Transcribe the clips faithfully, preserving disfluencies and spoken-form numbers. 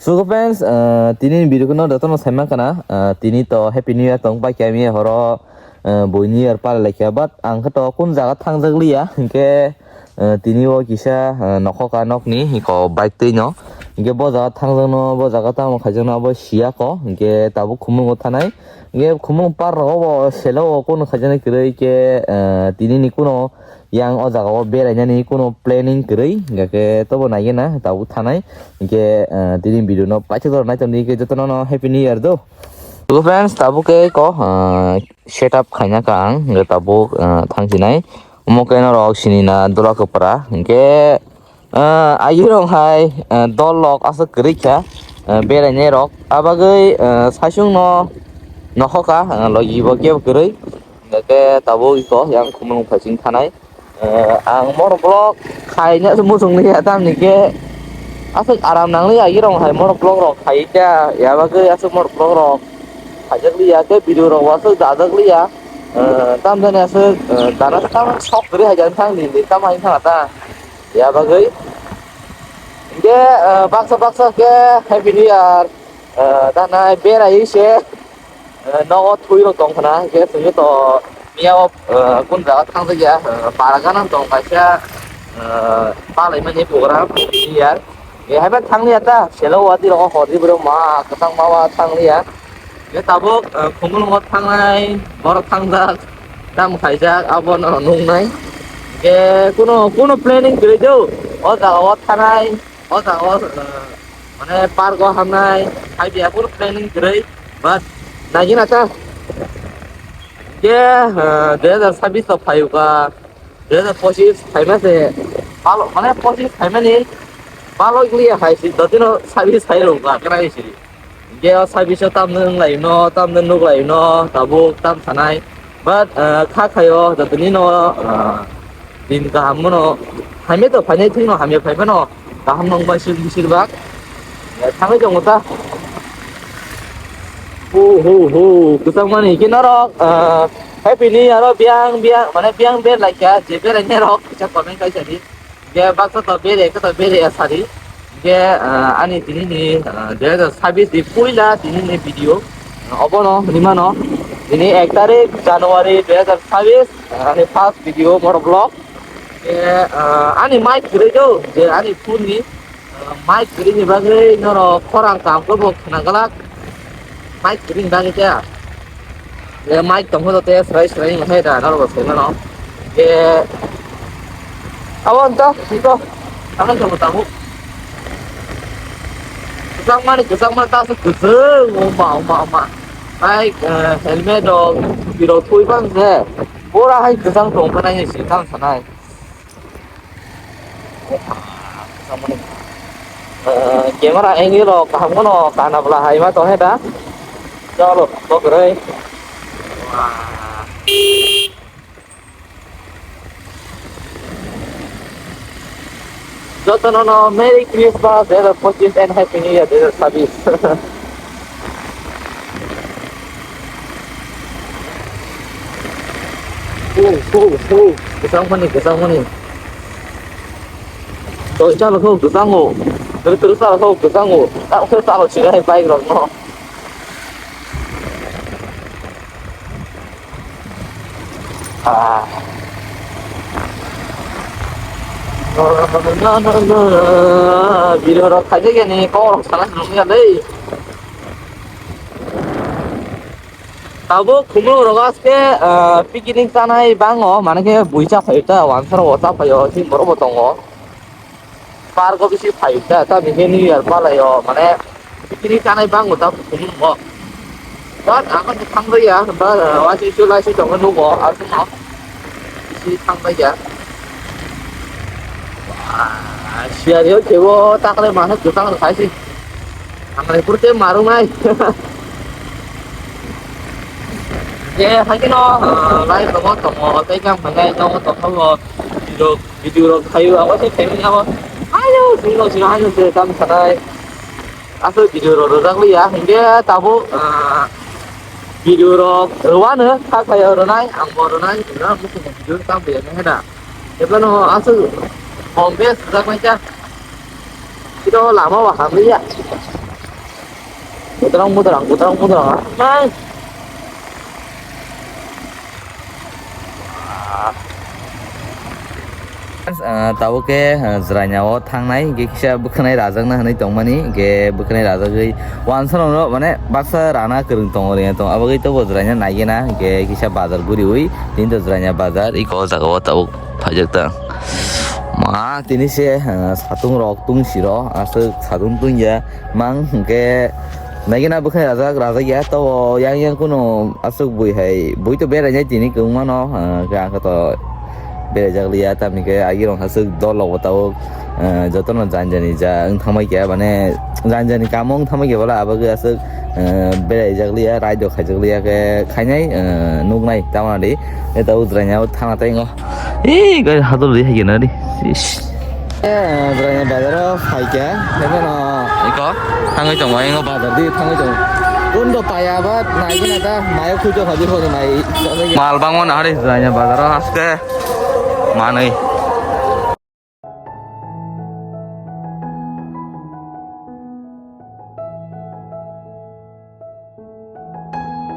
So friends, ah, tini ni video no jotono saima kana, ah, tini to Happy New Year tong pai kami horo, ah, boi New Year pala laikha, but ang khe to kun jaga thangjak liya, hinkhe, ah, tini o kisa, ah, nokhoka nokni hiko bike twi no, hinkhe bo jaga thangjak no, bo jaga tamo khaijak no abo siya ko, hinkhe tabuk khumung o thanai, hinkhe khumung par rogo bo selo o kun khaijak nai kwrwi khe, ah, tini ni kuno yang o jaga o berainani kuno planning kwrwi, hingkha khe tobo naigena tabuk thanai, hinkhe, ah, tini video no paithak jora naitongdi, hinkhe jotono no Happy New Year do. So friends, tabuk khe ko, ah, set up khaina ka ang, hinkhe tabuk, ah, thangsinai. Omo khe norok sini na dula kwpra, hinkhe, ah, ayirok hai, ah, dol rok aswk kwrwi kha, ah, berainai rok. Abagwi, ah, saichung no nokhoka, ah, logi bo kebo kwrwi. Hingkhe tabuk iko yang khumung phaising thanai. Eh, ang mono vlog khaina se muchung liya, tamni khe aswk aram nang liya, irong hai mono vlog rok khai kha, ya bagwi aswk mono vlog rok khaijak liya, tei video rok bo aswk dajak liya. Eh, tam jani aswk, eh, dana se tam sok kwrwi hai jani thang di, di tam hai thang ta, ya bagwi. Hingkhe, eh, baksa baksa khe Happy New Year, eh, danai berai se. Eh, nogo twi rok tong khna, hingkhe chwngno to miyao, eh, kun jaga thangjakya, eh, para gana tong kaisa, eh, palaimani program, New Year. Eh, haiba thanglia ta, selo wadi rok hor di bro ma, kwchang ma wa thanglia. Hingkhe tabuk, eh, Khumulwngo thangnai, borok thangjak, tam khaijak, abono nuknai. Hingkhe kuno, kuno planning kwrwi do, o jaga o thanai. O jaga o, eh, mane park o hamnai, hai biya phuru planning kwrwi, but naigina ta. Ke, eh, dui hazar sabis rok phaiyuka, dui hazar pochis phaima se, balo, mane pochis phaimani balo ikliya hai si, dotino sabis hai rwka, kena hai si. Ge o sabis o tamno wng lai no, tamno nuk lai no, tabuk tam sanai. But, ah, kha khayo, jotoni no, ah, din kaham no, hamya to phainai thwino, hamya phai phano, kaham no wng bai sir, bisir bak. Ya, thangwi tongo ta. Hu, hu, hu, kwchang mani khe norok, ah, Happy New Year o biyang, biyang, mane biyang ber lai kha, je berai nai rok, kisa comment kai sadi. Ge baksa to bere, khe to bere ya sari. Ge, ah, ani tini ni, ah, dui hazar sabis ni puila tini ni video. Ah, obono hinwi mano. Tini ek tarik January dui hazar sabis, ah, ani first video motor vlog. Ge, ah, ani mic kwrwi do, je ani phone ni, ah, mic kwrwi ni bagwi norok khorang kaham khe bo khna glak. Mic kwrwi ni bagwi khe. Ye mic tongkhe to tei srai srai wngkhe da norok bo saimano. Ye abo wngkha iko ano tongmo tabuk. Kwchangmani kwchangmani ta aswk kwchwng wngma wngma wngma. Mic, eh, helmet rok, thupi rok thui bang se. Pura hai kwchang tongkha nai se tang sanai. Eh, camera angle rok kaham kheno kana bwla hai ma tongkhe da. Chalo, bokrai. Jotono no Merry Christmas dui hazar pochis and Happy New Year dui hazar sabis. Hu, hu, hu. Kwchang mani, kwchang mani. Toi chalo kho kwchango. Toro toro chalo kho kwchango. Ta kho chalo sirai bike rok no. Ah. Na, na, na, na. Video rok khaijak yani, kok rok sana sinung ya lei. Tabuk khumulwng rok aske, ah, picnic chanai bango, mane khe bui cha phaio ta, wansaro o cha phaio, chini borok bo tongo. Park o bisi phaio ta, ta bini New Year palaio, mane picnic chanai bango ta khumulwngo. But ang khe thangbai ya, but, ah, waisi isu laisi tongo nugo, aswkno bisi thangbai ya. Ah, siyari o kebo takle mane kwchang rok khaisi. Ang le purte marungnai. Je, hakino, ah, lai tongo, tongo, tei kang phainai tongo, tongo, video, video rok khaio, abo se khaimani abo. Ayo, sino, sino, ayo, se tam sanai. Aswk video rok rwjak liya, hinkhe tabuk, ah, video rok rwano, kha khaio rwnai, ang bo rwnai, rwna muchungo video tam phaiyakhe da. Jephano aswk bom bes rwjak nai kha. Sino lama o hamliya. Budrang, budrang, budrang, budrang. Mang. Ah, tabuk khe, ah, Jwraina o thangnai, hingke kisa bwkhwnai rajakna hinui tongmani, hingke bwkhwnai rajagwi wansano no, mane, baksa rana kwrwng tongo, rwya tongo, abagwi tobo Jwraina naigena, hingke kisa bazar guriwi, tini to Jwraina bazar, iko o jaga o tabuk phaijak ta. Ma, tini se, ah, satung rok tungsi rok, aswk satung tungya, mang, hingke naigena bwkhwnai rajak, rajak ya, tobo yang yang kuno aswk bui hai, bui to berai nai tini kwbangma no, ah, khe ang khe to berai jak liya, tamni khe agi rok aswk dol rok bo tabuk, ah, joto no jani jani ja wng thangbai khe, mane jani jani kamo wng thangbai khe bwla abagwi aswk, ah, berai jak liya, raida khaijak liya khe khainai, ah, nuknai tamani, khe tabuk Jwraina o thana tai wng. Ee, gari hadol di hai gana di. Ish. Eh, Jwraina bazar o phaikha, haiphano iko thangwi tongo, ingo bazar di thangwi tongo. Kundo paya ba, nai gana ta, mayo khujo hadi hori mai. Mal bangma na hari Jwraina bazar o haste manwi.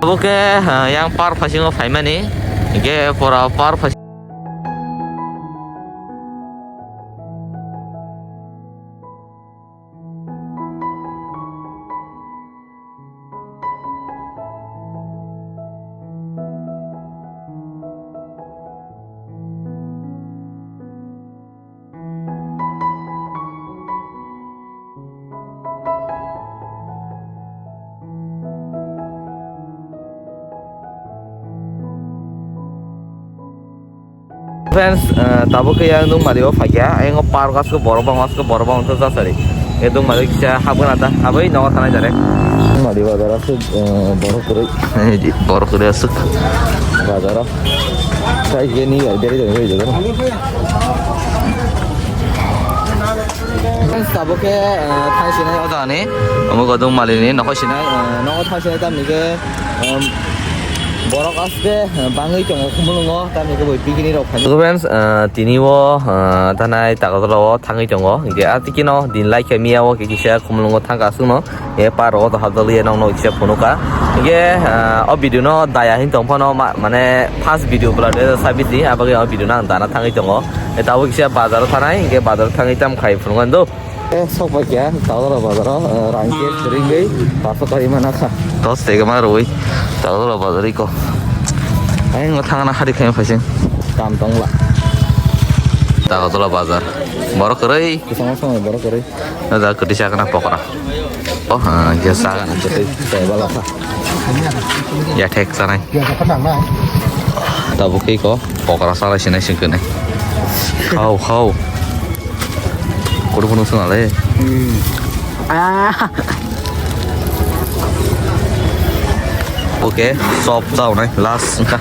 Obo khe, ah, yang park phasingo phaimani, hingke pura park phasi- Friends, eh, tabuk khe yang Dungmari o phaikha, ayang o park asko borok bang, asko borok bang, to jasari. E Dungmari kisa habgana ta, abai nogo thanai jare. Dungmari bazar asko, eh, borok kwrwi. Borok kwrwi aswk. Bazar o. Sai je ni ai beri jani beri jani. Friends, tabuk khe, eh, thang sinai o jagani, omo Godong Mali ni nokho sinai, eh, nokho thang sinai tamni khe, em, borok aste, eh, bangwi tongo khumulungo, tamni khe bui picnic rok phainai. So friends, eh, tini o, eh, thanai Tagatala o thangwi tongo, hingke a tiki no din lai khe miya o kisa khumulungo thangka aswk no. E par rogo to hapjagli e nokno kisa phunukha. Hingke, ah, o video no daya hin tong phano ma-, mane first video bwla de sabisi, abagwi o video no ang dana thangwi tongo. E tabuk kisa bazar o thanai, hingke bazar o thangwi tam khai phunukha do. E sok pai kya, Tagatala bazar o, eh, rang ke ringwi, paso kari mana kha. Dos tege ma roi, Tagatala bazar iko. Ayang o thangna hari khai phaising. Kam tongla. Tagatala bazar. Borok kwrwi. Kisama sama borok kwrwi. Ada kwtwi chakna pokora. Oh, ha, ya chakna kwtwi. Tei bala kha. Ya thek chanai. Tabuk khe ko pokora salai sinai sing kene. Khao, khao. Kudu kudu sung ale. Ah. Oke, sop tau nai, last engka.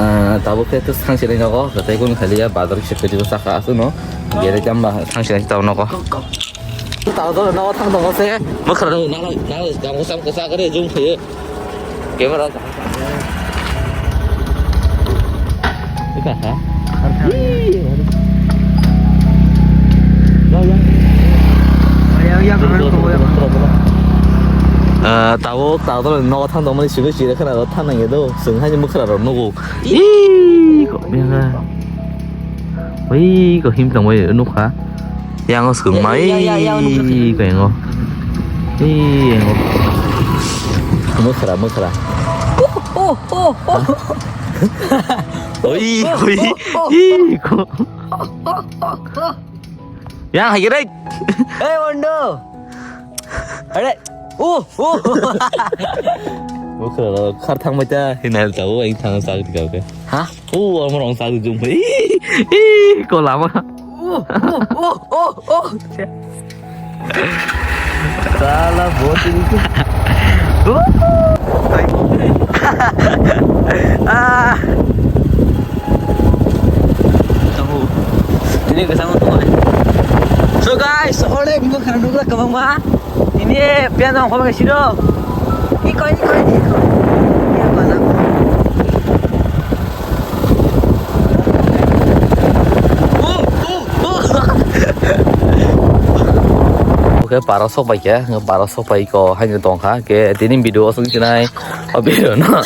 Ah, tabuk khe to sang sini nogo, katai kun khali ya, bazar kisa kiri saka asu no. Gere jamba sang sini tau nogo. Tau to nogo thang tongo se. Makhra no, nang, nang, nang, sam kasa kare jung khaye. Camera. Ika ha? Eh, tabuk, tabuk nogo thang tongmani sibui sira khana rok thang nangya do. Chwng haini mwkhra rok nugo. Ih, kok biya. Ui, ko him tong bai nukha. Yang o swkang mai. Ya, ya, ya, ya, nukha. Ih, ko yang o. Ih, yang o. Mwkhra, mwkhra. Oh, oh, oh, oh. Ui, ui. Ih, ko. Yang hai gede. Eh, Wando. Are. Oh, oh. Mwkhra rok khar thang bai ta. Hinal ta o, ang thang sak di ka. Ha? Oh, amo rong sak di jum. Ih, ih, ko lama. Oh, oh, oh, oh, oh. Sala, bot ini tu. Oh. Ah. Tahu. Ini ke sama tu. So guys, oleh bima khana nukla kabang ma. Ini pian dong, kau pakai siro. Iko, iko, iko. Ini apa nak? Oh, oh, oh. Para sok pai khe, para sok pai ko haino tong kha. Ke tini video o sung sinai. O video no.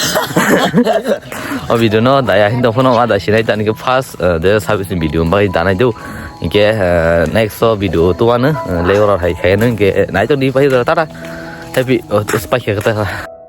O video no daya hin tong phano ma da sinai tani ke first, eh, de service ni video bai danai do. Ke, eh, next o video to wan, eh, le ora hai khai no ke nai to ni pai tata. Happy, oh, pai khe kata.